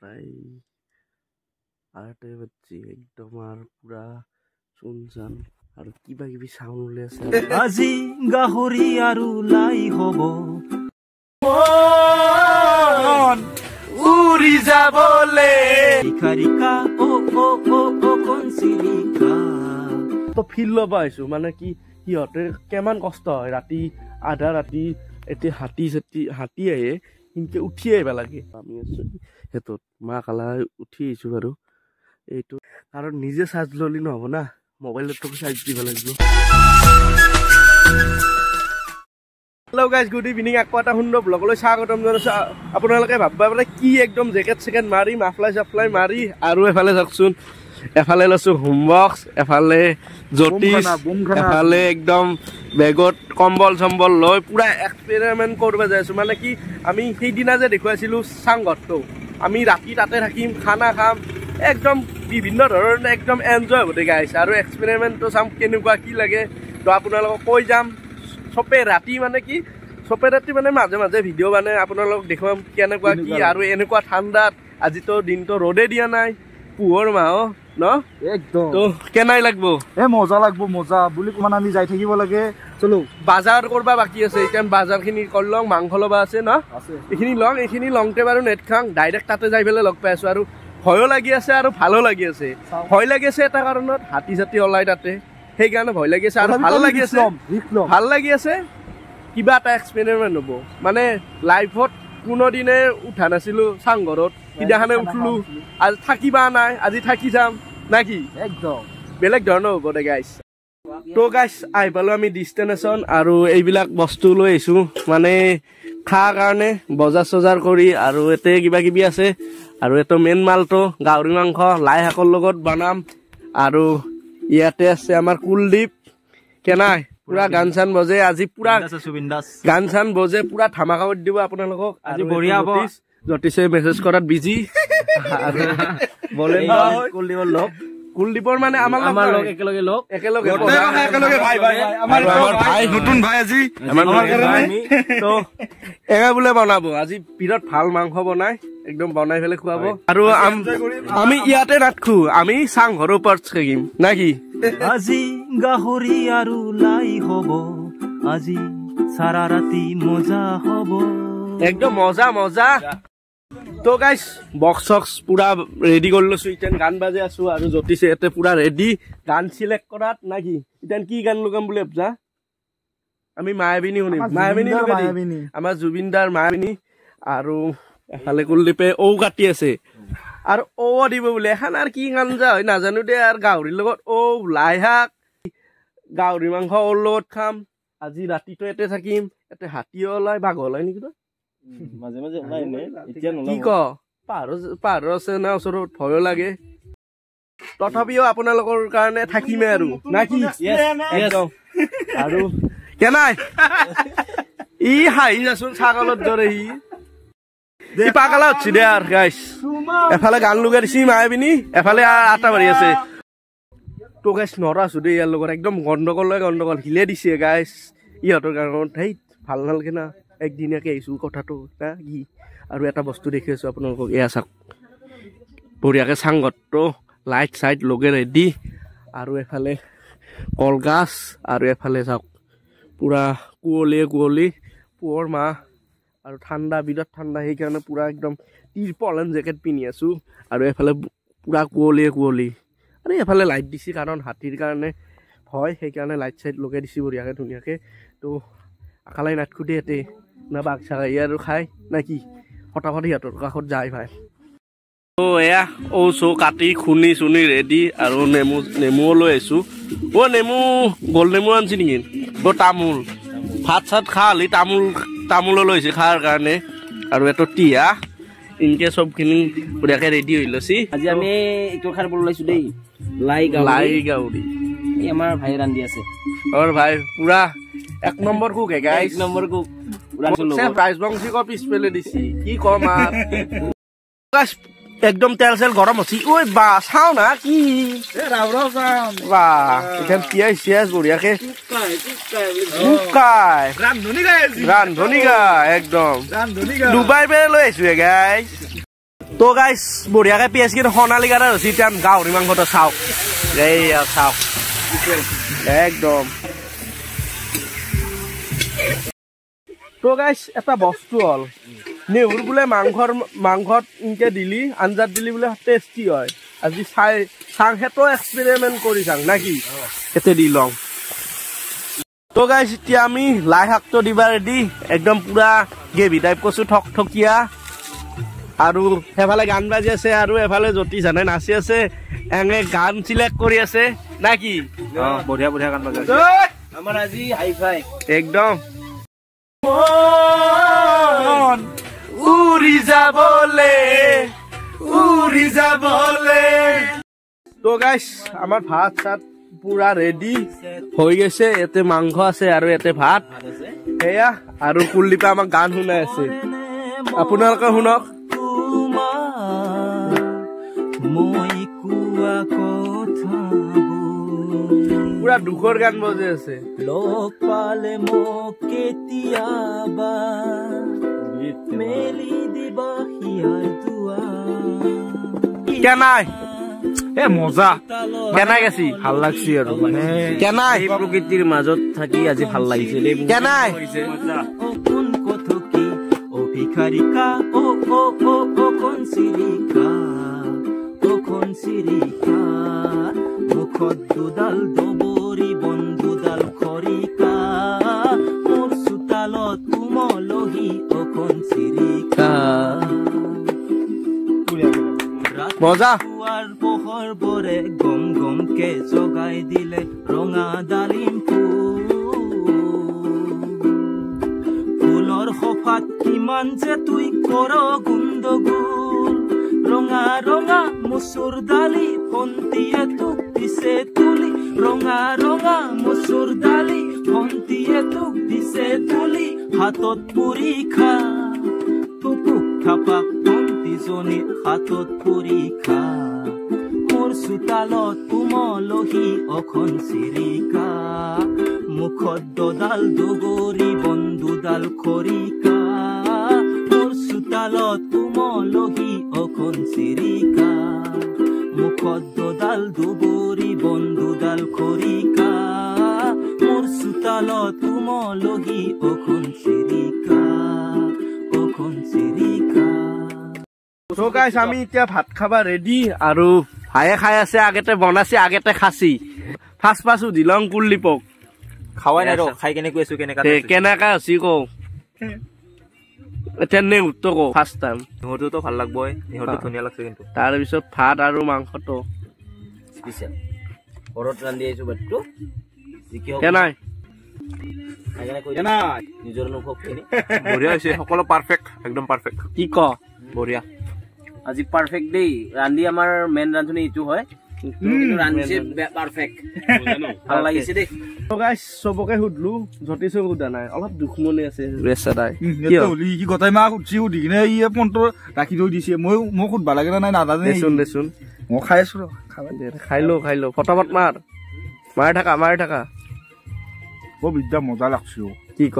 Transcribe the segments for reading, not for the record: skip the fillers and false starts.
প্ৰায় 2:30 বাজছে একদম আৰু পুৰা শুনচান আৰু কিবা কিবি চাউণ্ড ওলাই আছে। আজি গাহৰি আৰু লাই হ'ব উৰি যাবলে ৰিকা ৰিকা অ অ অ অ কনচিৰিকা। তো ফিল ল'ব আহিছোঁ মানে কি সিহঁতে কিমান কষ্ট হয় ৰাতি আধা ৰাতি এতিয়া হাতী চাতী হাতী আহে সেনকে উঠি আহিব লাগে। আমি আছোঁ সেইটোত মা কালা উঠি আহিছোঁ বাৰু এইটো কাৰণ নিজে চাৰ্জ ল'লি নহ'ব না, মোবাইলতো চাৰ্জ দিব লাগিব। Hello' guys, good evening. আকৌ এটা সুন্দৰ ব্লগলৈ স্বাগতম জনাইছোঁ। আপোনালোকে ভাবিব পাৰে কি একদম জেকেট চেকেট মাৰি মাফলাই চাফলাই মাৰি আৰু এফালে চাওকচোন, এফালে লৈছোঁ হোমবক্স, এফালে জ্যোতিষ, এফালে একদম বেগত কম্বল চম্বল লৈ পুৰা এক্সপেৰিমেণ্ট কৰিব যাই আছোঁ। মানে কি আমি সেইদিনা যে দেখুৱাইছিলোঁ চাংঘৰটো, আমি ৰাতি তাতে থাকিম, খানা খাম, একদম বিভিন্ন ধৰণৰ একদম এনজয় হ'ব গাইছ। আৰু এক্সপেৰিমেণ্টটো চাম কেনেকুৱা কি লাগে, তো আপোনালোকক কৈ যাম। চবে ৰাতি মানে কি চবে ৰাতি মানে মাজে মাজে ভিডিঅ' মানে আপোনালোকক দেখুৱাম কেনেকুৱা কি। আৰু এনেকুৱা ঠাণ্ডাত আজিতো দিনটো ৰ'দে দিয়া নাই, পোহৰ মাহ ন একদম। তো কেনাই লাগব, এ মজা লাগব, মজা বুলি মানে আমি যাই থাকিব লাগে। চলো বাজাৰ কৰবা বাকী আছে, এতিয়া বাজাৰখিনি কৰি লওঁ, মাংস ল'বা আছে ন, এইখিনি লওঁ, এইখিনি লওঁতে বাৰু নেট খাওঁ, ডাইৰেক্ট তাতে যাই পেলাই লগ পাই আছো। আৰু ভয়ো লাগি আছে আৰু ভালো লাগি আছে। ভয় লাগি আছে এটা কাৰণত, হাতী চাতী ওলাই তাতে, সেইকাৰণে ভয় লাগি আছে। আৰু ভাল লাগি আছে, ভাল লাগি আছে কিবা এটা এক্সপেৰিমেণ্ট হ'ব। মানে লাইফত কোনোদিনে উঠা নাছিলো চাংঘৰত, সিদিনাখনে উঠলো, আজি থাকিবা নাই, আজি থাকি যাম না কি, একদম বেলেগ ধৰণৰ হ'ব দে গাইছ। তো গাইছ আহি পালো আমি ডিষ্টেনেশ্যন আৰু এইবিলাক বস্তু লৈ আহিছো মানে খা কাৰণে বজাৰ চজাৰ কৰি। আৰু ইয়াতে কিবা কিবি আছে আৰু এইটো মেইন মালটো গাহৰি মাংস লাই শাকৰ লগত বনাম। আৰু ইয়াতে আছে আমাৰ কুলদীপ কেনাই পুৰা গান চান বজে, আজি পুৰা গান চান বজে, পুৰা ধামাকা কৰি দিব আপোনালোকক। আজি বঢ়িয়া হ'ব। জ্যোতিষে মেছেজ কৰাত বিজি। কুলদীপৰ লগ, কুলদীপৰ মানে আমাৰ লগ একেলগে লগ একেলগে ভাই ভাই আমাৰ ভাই নতুন ভাই আজি আমাৰ তো এঙা বোলে বনাব আজি, বিৰাট ভাল মাংস বনাই একদম বনাই পেলাই খুৱাব। আৰু আমি ইয়াতে নাথখো, আমি চাংঘৰৰ ওপৰত থাকিম না কি। আজি গাহৰি আৰু লাই হ'ব, আজি সাৰা ৰাতি মজা হ'ব, একদম মজা মজা। তো গাইছ বক্স চক্স পুৰা ৰেডি কৰি লৈছো, এতিয়া গান বাজে আছো। আৰু জ্যোতিষে ইয়াতে পুৰা ৰেডি গান চিলেক্ট কৰাত না কি। এতিয়া কি গান লগাম বুলি ভাবছা? আমি মায়াবিনী শুনিম, মায়াবিনী লগাই দিম, আমাৰ জুবিনদাৰ মায়াবিনী। আৰু এফালে কুলদীপে ঔ কাটি আছে আৰু ঔ দিব বোলে। এখন আৰু কি আঞ্জা হয় নাজানো দে। আৰু গাহৰিৰ লগত ঔ, লাই শাক, গাহৰি মাংস ঔৰ লগত খাম। আজি ৰাতিটো ইয়াতে থাকিম। ইয়াতে হাতীও ওলাই, বাঘ ওলাই নেকি তই? মাজে মাজে ওলাই এতিয়া কি ক, পাহাৰ আছে না ওচৰত, ভয়ো লাগে। তথাপিও আপোনালোকৰ কাৰণে থাকিমে আৰু না কি একদম। আৰু কেনাই ই হাঁহি যাচোন ছাগলৰ দৰে, সি পাগলা উঠছি দে। আৰু গাইছ এফালে গান লগাই দিছি মায়াবিনী, এফালে আটা মাৰি আছে। তো গাইছ নৰা আছো দেই ইয়াৰ লগত, একদম গণ্ডগোল লৈ গণ্ডগোল হিলে দিছে গাইছ ইহঁতৰ কাৰণত। সেই ভাল নালাগে না, একদিনীয়াকে আহিছোঁ কথাটো না কি। আৰু এটা বস্তু দেখি আছোঁ আপোনালোকক, এয়া চাওক বঢ়িয়াকৈ চাংঘৰটো লাইট চাইট লগে ৰেডি। আৰু এফালে কলগছ, আৰু এফালে চাওক পুৰা কুঁৱলীয়ে কুঁৱলী, পুৱৰ মাহ আৰু ঠাণ্ডা, বিৰাট ঠাণ্ডা, সেইকাৰণে পুৰা একদম তিৰপল এণ্ড জেকেট পিন্ধি আছোঁ। আৰু এফালে পুৰা কুঁৱলীয়ে কুঁৱলী। আৰু এফালে লাইট দিছে কাৰণ হাতীৰ কাৰণে ভয়, সেইকাৰণে লাইট চাইট লগাই দিছে বঢ়িয়াকৈ ধুনীয়াকৈ। তো আকালাই নাথখো দে ইয়াতে না বাঘ চাগ আৰু খাই না কি, ফটাফট সিহঁতৰ কাষত যায় ভাই। তো এয়া ঔ চৌ কাটি খুন্দি চুনি ৰেডি। আৰু নেমু নেমুও লৈ আহিছোঁ। অ' নেমু গোল নেমু আনিছে নেকি? অ' তামোল ভাত চাত খালি তামোল তামোলো লৈছে খাৰ কাৰণে। আৰু এইটো তিয়া ইনকে চবখিনি বঢ়িয়াকৈ ৰেডি হৈ লৈছি। আজি আমি এইটো খাব ওলাইছো দেই, লাই লাই গাহৰি। এই আমাৰ ভাই ৰান্ধি আছে, আমাৰ ভাই পুৰা এক নম্বৰ কুক হে গাইছ, এক নম্বৰ কুক। ৰাজবংশী ক পিছ পেলে দিছি কি কম আৰু। একদম তেল চেল গৰম হৈছে। ঐ বা চাওঁ না কি বা এতিয়া পিয়াজ চিয়াজ বঢ়িয়াকে শুকাই ৰান্ধনি গা একদম ডুবাই পেলাই লৈ আহিছো গাইছ। তো গাইছ বঢ়িয়াকে পিঁয়াজখিনি সোণালী কালাৰ হৈছে। এতিয়া গাহৰি মাংসটো চাওক, এইয়া চাওক একদম। তো গাইছ এটা বস্তু হ'ল, নেহুৰ বোলে মাংসত ইনকে দিলি আঞ্জাত দিলি বোলে টেষ্টি হয়। আজি চাই চাং, সেইটো এক্সপেৰিমেণ্ট কৰি চাং নাকি, ইয়াতে দি লওঁ। তো গাইছ এতিয়া আমি লাই শাকটো দিবা ৰেডি, একদম পুৰা গ্ৰেভি টাইপ কৰিছোঁ, ঠকঠকীয়া। আৰু সেইফালে গান বাজি আছে আৰু এফালে জ্যোতি জানে নাচি আছে, এনে গান চিলেক্ট কৰি আছে নাকি। বঢ়িয়া বঢ়িয়া গান বাজি আছে আমাৰ আজি, হাই ফাই একদম। উৰি যাবলে উৰি যাবলে। তো গাইছ আমাৰ ভাত চাত পুৰা ৰেডি হৈ গৈছে। ইয়াতে মাংস আছে আৰু ইয়াতে ভাত, সেয়া। আৰু কুলদীপে আমাক গান শুনাই আছে, আপোনালোকে শুনক। পুৰা দুখৰ গান বজাই আছে। লগ পালে মোক কেতিয়াবা মেলি দিবা হিয়াৰ দুৱাৰ। কেনাই এ মজা কেনাই গেছি, ভাল লাগছি আৰু মানে কেনাই প্ৰকৃতিৰ মাজত থাকি আজি ভাল লাগিছে দেই। কেনাই কোন কথকি অ ভিখাৰিকা অ অ অ অ কোন চিৰিকা অ কোন চিৰিকা, মুখত দুডাল দবৰি বন দুডাল খৰিকা, মোৰ চোতালত কোমলহি অ কোন চিৰিকা। মজা। পোহৰ বৰে গম গমকে জগাই দিলে ৰঙা ডালিম ফুল, ফুলৰ সফাত কিমান যে তুই কৰ গোণ্ডগোল, ৰঙা ৰঙা মচুৰ দালি ভন্টিয়ে তোক দিছে তুলি, ৰঙা ৰঙা মচুৰ দালি ভন্টিয়ে তোক দিছে তুলি, হাতত পুৰি খা টুকুক থাপাক ভন্টিজনীৰ হাতত পুৰি খা, মোৰ চোতালত কোমলহি অখন চিৰিকা, মুখত দডাল দুগৰি বন দুডাল খৰিকা, মোৰ চোতালত কোমলহি অখন চিৰিকা, মুখত দডাল দুবৰি বন দুডাল খৰিকা, মোৰ চোতালত কোমলহি অখন চিৰিকা, অখন চিৰিকা। তো গাইছ আমি এতিয়া ভাত খাবা ৰেডি আৰু ভায়ে খাই আছে, আগতে বনাইছে আগতে খাচি। ফাৰ্ষ্ট ফাৰ্ষ্ট সুধি লওঁ কুলদীপক, খাৱাই নাই ৰ, খাই কেনে কৈ আছো কেনেকা কেনেকা হৈছে কওঁ। এতিয়া নেহুৰটো কওঁ ফাৰ্ষ্ট টাইম। নেহুৰটোতো ভাল লাগবই, নেহুৰটো ধুনীয়া লাগছে কিন্তু। তাৰপিছত ভাত আৰু মাংসটো স্পেচিয়েল ঘৰত ৰান্ধি আহিছো ভাতটো। কেনাই নিজৰ অনুভৱখিনি বঢ়িয়া হৈছে, সকলো পাৰফেক্ট, একদম পাৰফেক্ট। কি ক বঢ়িয়া আজি পাৰফেক্ট দেই। ৰান্ধি আমাৰ মেইন ৰান্ধনি এইটো হয়, কিন্তু ৰান্ধিছে পাৰফেক্ট, ভাল লাগিছে দেই। গাইছ চবকে সুধলো, জ্যোতিষক সোধা নাই, অলপ দুখমনি আছে বেচেৰাই। সি গোটাই মাক সুধছি, সুধি কিনে ই ফোনটো ৰাখি থৈ দিছে। মই মোক সুধবা লাগে না নাই নাজানে। দেচোন দেচোন, মই খাই আছো, খাই লো খাই লো, ফটাফট মাৰ, মাৰি থাকা মাৰি থাকা। বৰ বিদ্যা মজা লাগছে। কি ক,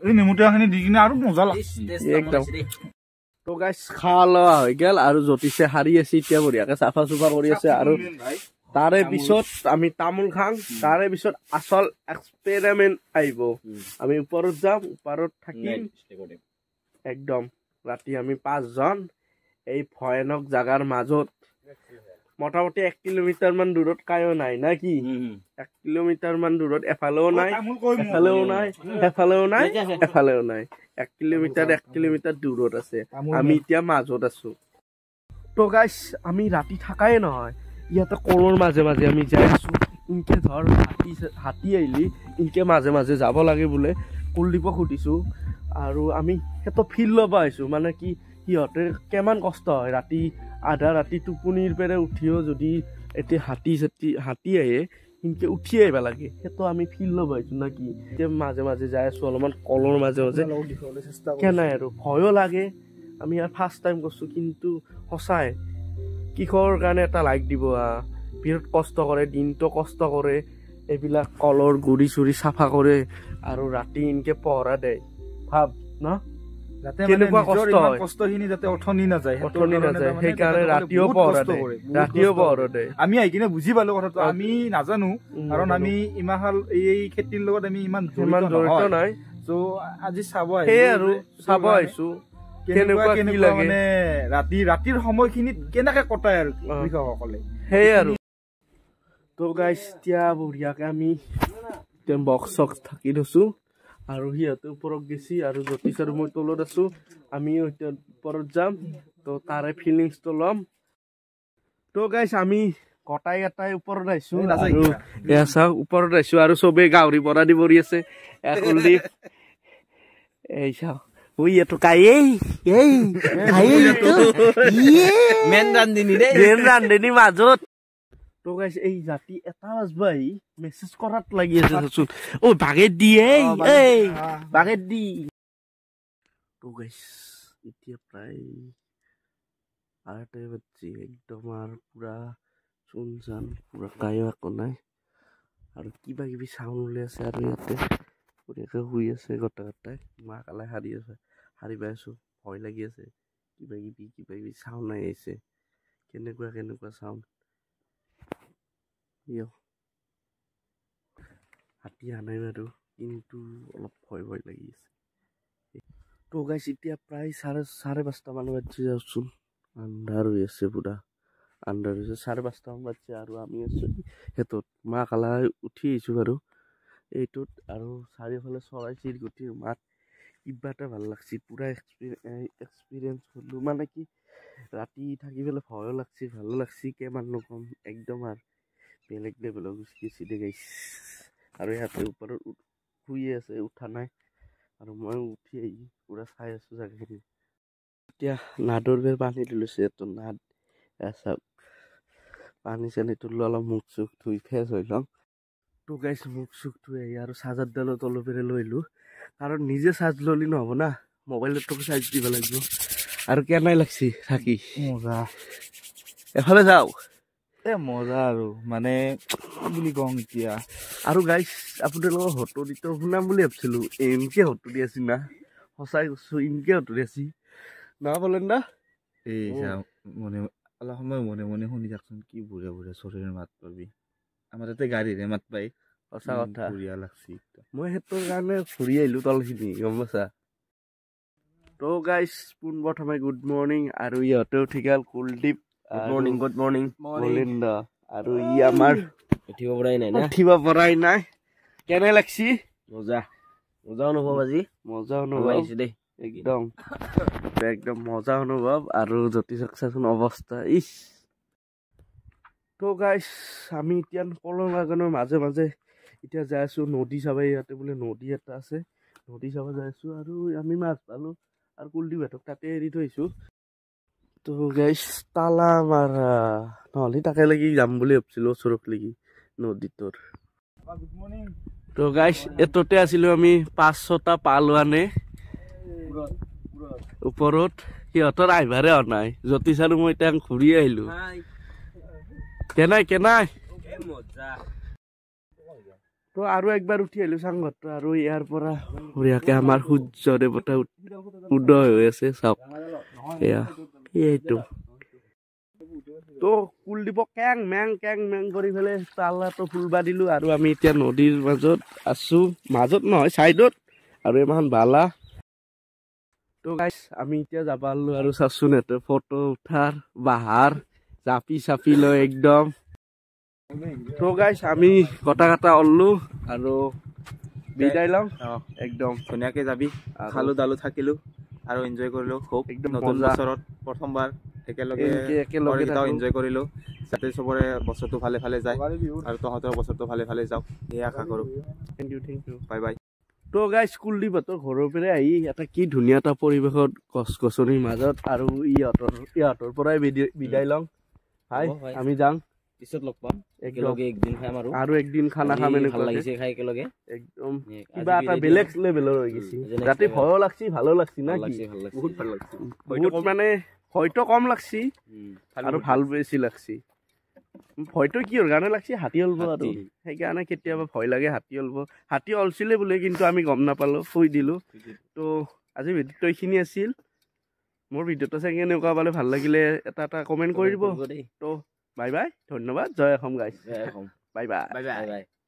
এই নেমু টেঙাখিনি দি কিনে আৰু মজা লাগছে একদম। তো গাইছ খোৱা লোৱা হৈ গ'ল আৰু জ্যোতিষে সাৰি আছে এতিয়া, বঢ়িয়াকে চাফা চুফা কৰি আছে। আৰু তাৰে পিছত আমি তামোল খাম, তাৰে পিছত আচল এক্সপেৰিমেণ্ট আহিব। আমি ওপৰত যাম, ওপৰত থাকিম একদম ৰাতি। আমি পাঁচজন এই ভয়ানক জাগাৰ মাজত, মোটামুটি 1 কিলোমিটাৰ মান দূৰত কায়ো নাই না কি, 1 কিলোমিটাৰ মান দূৰত এফালেও নাই, এফালেও নাই, এফালেও নাই, এফালেও নাই, 1 কিলোমিটাৰ 1 কিলোমিটাৰ দূৰত আছে। আমি এতিয়া মাজত আছো। তো গাইছ আমি ৰাতি থাকাই নহয়, ইয়াতে কলৰ মাজে মাজে আমি যাই আছো। ইনকে ধৰ হাতী আহিলি ইনকে মাজে মাজে যাব লাগে বোলে, কুলদীপক সুধিছো। আৰু আমি সেইটো ফিল ল'ব আহিছোঁ, মানে কি সিহঁতে কিমান কষ্ট হয় ৰাতি আধা ৰাতি টোপনিৰ পেৰে উঠিও যদি এতিয়া হাতী আহে সিনকে উঠি আহিব লাগে, সেইটো আমি ফিল ল'ব আহিছোঁ না কি। এতিয়া মাজে মাজে যাই আছোঁ অলপমান কলৰ মাজে মাজে, কেনাই আৰু ভয়ো লাগে। আমি ইয়াৰ ফাৰ্ষ্ট টাইম কৰিছোঁ, কিন্তু সঁচাই কিহৰ কাৰণে এটা লাইক দিব, বিৰাট কষ্ট কৰে, দিনটো কষ্ট কৰে, এইবিলাক কলৰ গুড়ি চুৰি চাফা কৰে আৰু ৰাতি ইনকে পহৰা দেয়, ভাব ন। কেনেকুৱা কষ্ট হয়, কষ্টখিনি যাতে অথনি নাযায়, সেইকাৰণে ৰাতিও পহৰা দিয়ে, ৰাতিও পহৰা দিয়ে। আমি আহি কিনে বুজি পালো কথাটো, আমি নাজানো, কাৰণ আমি ইমান এই খেতিৰ লগত আমি ইমান জড়িত নাই। চ' আজি চাব আৰু চাব আহিছো কেনেকুৱা কি লাগে, মানে ৰাতি ৰাতিৰ সময়খিনিত কেনেকে কটায় আৰু কৃষকসকলে, সেয়ে আৰু। তো গাইছ এতিয়া বঢ়িয়াকে আমি বক্স চক্স থাকি থৈছো আৰু সিহঁতে ওপৰত গেছি আৰু জ্যোতিষ আৰু মই তলত আছো, আমিও এতিয়া ওপৰত যাম, তো তাৰে ফিলিংছটো ল'ম। তো গাইছ আমি গোটাই এটাই ওপৰত আহিছো আৰু এয়া চাওক ওপৰত আহিছো আৰু চবেই গাহৰি পৰা দি পৰি আছে। কুলদীপ এই চাওক, মেইন ৰান্ধনী মাজত। তো গাইছ এই জাতি এটা বাজব আহি মেছেজ কৰাত লাগি আছে, চাচোন ঐ বাগেট দি, এই বাগেট দি। তো গাইছ এতিয়া প্ৰায় 2:30 বাজছে, একদম আৰু পুৰা চুনচান, পুৰা কায়ো একো নাই আৰু কিবা কিবি চাউণ্ড ওলাই আছে আৰু ইয়াতে বঢ়িয়াকৈ শুই আছে গোটেই কেইটাই। মা কালাই সাৰি আছে, সাৰি পাই আছো, ভয় লাগি আছে, কিবা কিবি কিবা কিবি চাউণ্ড আহি আছে, কেনেকুৱা কেনেকুৱা চাউণ্ড। হাতী অহা নাই বাৰু, কিন্তু অলপ ভয় ভয় লাগি আছে। তো গাইছ এতিয়া প্ৰায় 5:30 মান বাজছে, যাওকচোন আন্ধাৰ হৈ আছে, পুৰা আন্ধাৰ হৈছে, 5:30 মান বাজছে আৰু আমি আছো সেইটোত মা কালাই উঠি আহিছোঁ বাৰু এইটোত। আৰু চাৰিওফালে চৰাই চিৰিকটিৰ মাত, কিবা এটা ভাল লাগছে, পুৰা এক্সপিৰিয়েঞ্চ কৰিলোঁ, মানে কি ৰাতি থাকি পেলাই ভয়ো লাগছে, ভালো লাগছে, কিমাননো কম, একদম আৰু বেলেগ লেভেলত গুচি গৈছে দে গাইছ। আৰু ইয়াতে ওপৰত শুয়ে আছে, উঠা নাই, আৰু ময়ো উঠি আহি পুৰা চাই আছোঁ জেগাখিনি। এতিয়া নাদৰ বেৰ পানী লৈছে, এইটো নাদ চাওক, পানী চানী তুলিলোঁ, অলপ মুখ চুখ ধুই ফ্ৰেছ হৈ ল'ম। তো গাইছ মুখ চুখ ধুই আহি আৰু চাৰ্জাৰডালো তলপেৰে লৈ আহিলোঁ, কাৰণ নিজে চাৰ্জ ল'লি নহ'ব না, মোবাইলটোকো চাৰ্জ দিব লাগিব। আৰু কেনে লাগছি থাকি? মজা, এফালে যাওঁ এ মজা আৰু, মানে বুলি কওঁ এতিয়া। আৰু গাইছ আপোনালোকৰ হতৰিটো শুনাম বুলি ভাবছিলোঁ, এনকে হতৰি আছিল না, সঁচাই কৈছোঁ ইনকে হতৰি আছিল না বলেন না। এই মনে অলপ সময় মনে মনে শুনি থাকচোন, কি বুঢ়া বুঢ়া চৰীৰ মাত পাবি, আমাৰ তাতে গাড়ীৰে মাত পাই। সঁচা কথা, বঢ়িয়া লাগছি, মই সেইটোৰ কাৰণে ঘূৰি আহিলোঁ তলখিনি, গম পাইছা। তো গাইছ পোনপ্ৰথমে গুড মৰ্ণিং, আৰু ইহঁতেও উঠি গ'ল, Kuldeep good morning, good morning, Balendra, আৰু ই আমাৰ উঠিব পৰাই নাই না, উঠিব পৰাই নাই। কেনে লাগছি? মজা, মজা অনুভৱ আজি, মজা অনুভৱ আহিছে দেই, একদম একদম মজা অনুভৱ। আৰু জ্যোতিষক চাচোন অৱস্থা, ইছ। তো গাইছ আমি এতিয়া কলং বাগানৰ মাজে মাজে এতিয়া যাই আছোঁ নদী চাব, ইয়াতে বোলে নদী এটা আছে, নদী চাব যাই আছোঁ। আৰু আমি মাছ পালোঁ আৰু কুলদীপহঁতক তাতে এৰি থৈছোঁ। তো গাইছ তালা মাৰা নহ'লে তাকে লাগি যাম বুলি ভাবছিলোঁ, ওচৰত লাগি নদীটোৰ। তো গাইছ এইটোতে আছিলোঁ আমি 5-6টা পালোৱানে ওপৰত, সিহঁতৰ আহিবাৰে হোৱা নাই। জ্যোতিষ আৰু মই এতিয়া ঘূৰি আহিলোঁ। কেনাই কেনাই তো আৰু একবাৰ উঠি আহিলোঁ চাংঘৰটো, আৰু ইয়াৰ পৰা বঢ়িয়াকে আমাৰ সূৰ্য দেৱতা উদয় হৈ আছে, চাওক এয়া এইটো। তো কুলদীপক কেং মেং কেং মেং কৰি পেলাই তালাটো ফুলবা দিলোঁ। আৰু আমি এতিয়া নদীৰ মাজত আছোঁ, মাজত নহয় ছাইডত, আৰু ইমান বালা। তো গাইছ আমি এতিয়া যাব পাৰিলোঁ আৰু চাচোন ইয়াতে ফটো উঠাৰ বাহাৰ জাপি চাপি লৈ একদম। তো গাইছ আমি কটা কটা ওললো আৰু বিদায় ল'ম, একদম ধুনীয়াকে যাবি, খালো দালো থাকিলো আৰু এনজয় কৰিলো খুব। একদম নতুন বছৰত প্ৰথমবাৰ একেলগে একেলগে এনজয় কৰিলো, যাতে চবৰে বছৰটো ভালে ভালে যায় আৰু তহঁতৰ বছৰটো ভালে ভালে যাওক, সেয়ে আশা কৰোঁ। Thank you, thank you, bye bye. তো গাইছ কুলদীপহঁতৰ ঘৰৰ পৰাই আহি এটা কি ধুনীয়া এটা পৰিৱেশত গছ গছনিৰ মাজত, আৰু ইহঁতৰ পৰাই বিদায় ল'ম। হাই, আমি যাম, পিছত লগ পাম একেলগে, একদিন খাম আৰু একদিন খানা খাম, ভাল লাগিছে খাই একেলগে, একদম কিবা এটা বেলেগ লেভেলৰ হৈ গৈছে। ৰাতি ভয়ো লাগছি, ভালো লাগছি না কি? বহুত ভাল লাগছি, বহুত মানে ভয়টো কম লাগছি আৰু ভাল বেছি লাগছি। ভয়টো কিহৰ কাৰণে লাগছি? হাতী ওলব আৰু, সেইকাৰণে কেতিয়াবা ভয় লাগে হাতী ওলব। হাতী ওলছিলে বোলে, কিন্তু আমি গম নাপালোঁ, শুই দিলোঁ। তো আজি ভিডিঅ'টো এইখিনি আছিল। মোৰ ভিডিঅ'টো চাই কেনেকুৱা পালে, ভাল লাগিলে এটা এটা কমেণ্ট কৰি দিব। দেই। তো বাই বাই, ধন্যবাদ, জয় অসম গাইছ। জয় Assam. Bye bye. Bye bye.